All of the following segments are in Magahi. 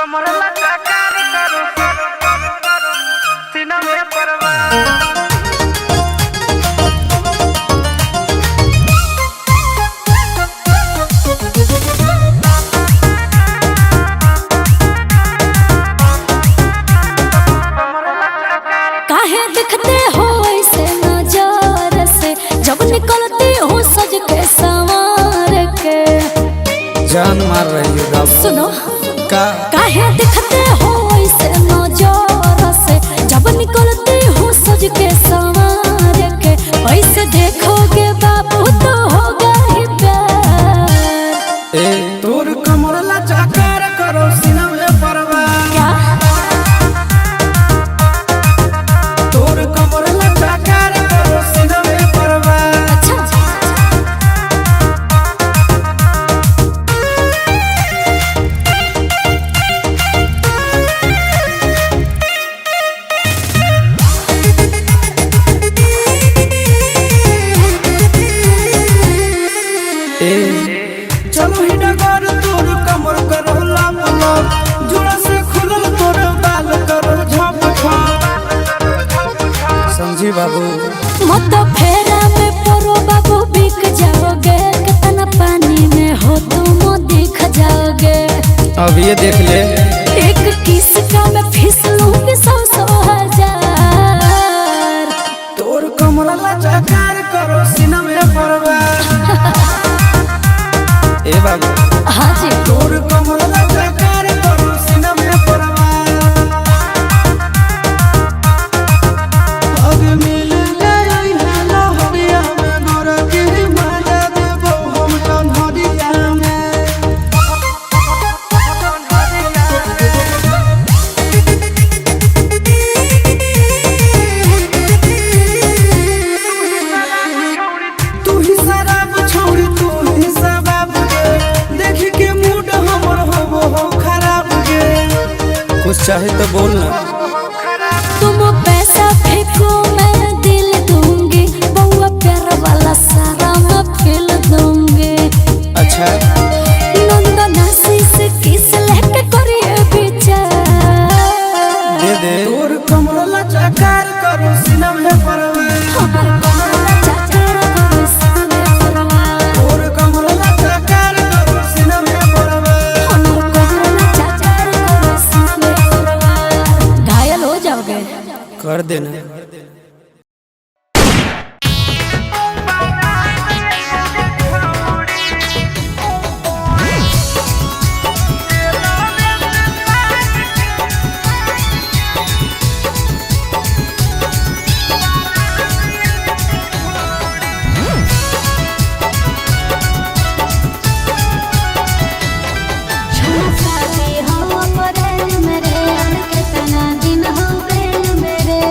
काहे दिखते हो ऐसे नजर से, जब निकलते हो सज के संवार के। जान मार रही हो बाबू। सुनो का काहे दिखते हो ऐसे नजर से, जब निकलते हो सज के संवार के। ऐसे देखोगे बाबू तो होगा ही प्यार। ए तोर कमर लचाकार करो सीना में परवा। क्या तोर कमर लचाकार करो सीना में परवा। अच्छा ए चलो ही डगर तोर कमर करो लप लप, जोड़ा से खुलल तोर बाल करो झप झप। समझी बाबू। मत फेरा में परो बाबू बिक जाओगे, कितना पानी में हो तुम दिख जाओगे। अब ये देख ले। एक किस का मैं फीस लूंगी सौ सौ हजार। तोर कमर लचाकार करो सीना में परवा। ए बाबू हाँ जी। तोर कमर लचाकार करो सीना में परवा। अब मिल गई है लहरिया में गोरा के मजा देबो हम कन्हरिया में। तू ही शराब छोड़ी तू ही शबाब गे, देख के मूड हमर होबो हो खराब गे। कुछ चाहे तो बोल ना। तुम पैसा फेंको मैं दिल दूंगी, बउआ प्यार वाला सारा मैं फील दूंगी। अच्छा नंदना शीश किस लेके करिए विचार। दे दे। तोर कमर लचाकार करो सीना में परवा। हमर कमर लचाकार करो सीना में परवा। तोर कमर लचाकार करो सीना में परवा। हमर कमर लचाकार करो सीना में परवा। घायल हो जाओगे। कर देना। हो मेरे कितना दिन हो गए मेरे।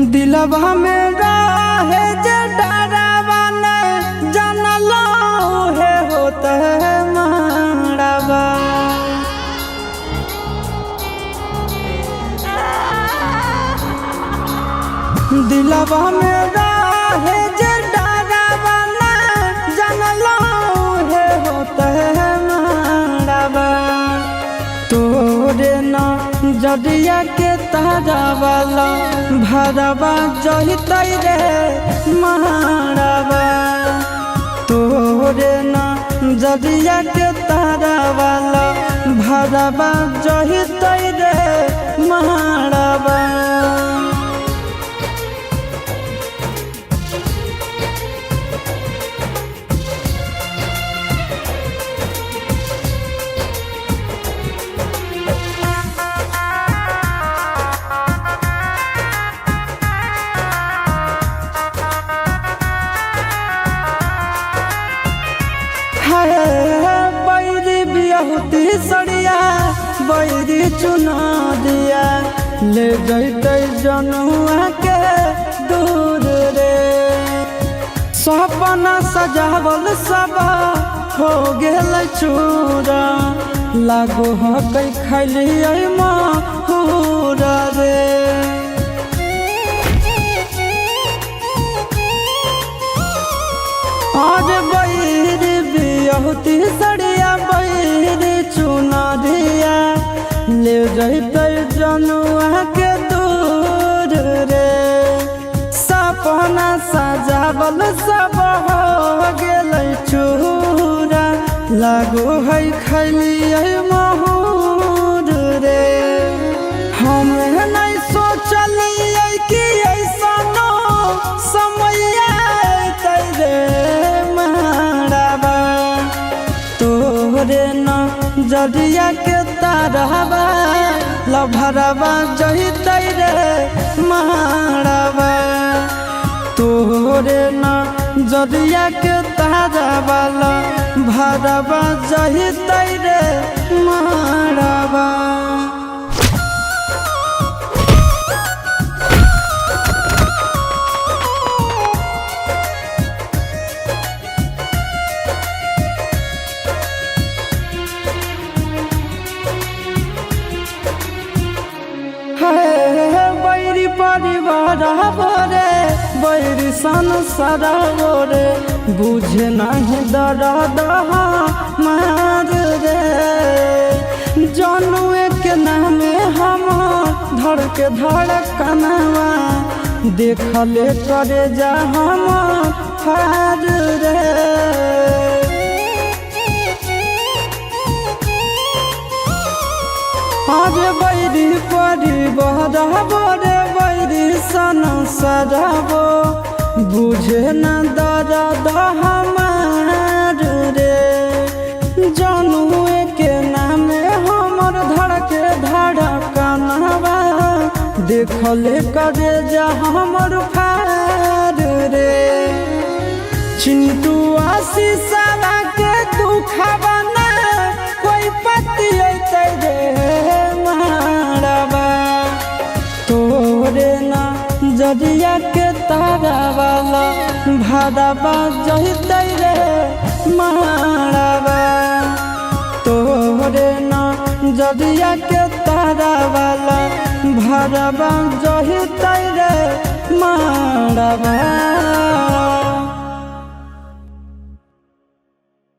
दिलवा में रहे जे डरावा न जानलो हे होत है मारवा। दिलवा में रहे जे डरावा न जानलो हे होत है मारवा। तोरे न जडिया के तारा वाला भरवा जहितै रे मारवा। तोरे न जडिया के तारा वाला भरवा जहितै रे मारवा। बैरी बियाहुती सड़िया बैरी चुना दिया ले जैतै जनुआ के दूर रे। सपना सजावल सब हो गेल चूरा लागो हकै खैलियै माहुर रे। और बैरी बियाहुती सड़िया बैरी चुना दिया ले जैतै जनुआ के दूर रे। सपना सजावल सब हो गेल चूरा लागो है खैलियै माहुर रे। हम नहीं सोचलियै कि ऐसनो समय अयतै रे मारवा। तोरे न जडिया के तारवा लभरवा जहितै रे मारवा। तोरे न जडिया के तारवा लभरवा जहितै रे मारवा। बैरी परिवार रे बैरी संसार रे बुझे नहीं दर्द मार रे। जनुए के नामे हम धड़ के धड़कनवा देखले करे जा हम हार रे। अरे बैरी परिवार रे बैरी संसार बुझे न दर्द हमार रे। जनुए के नामे हमर धड़के धड़कनवा देखले करे जा हमर फार रे। चिंटू आशीषवा के दुखवा ना कोई पति अयतै रे मारवा। तोरे न जडिया के तारा वाला भरवा जहितै रे मारवा। तोरे न जडिया के तारा वाला भरवा जहितै रे मारवा।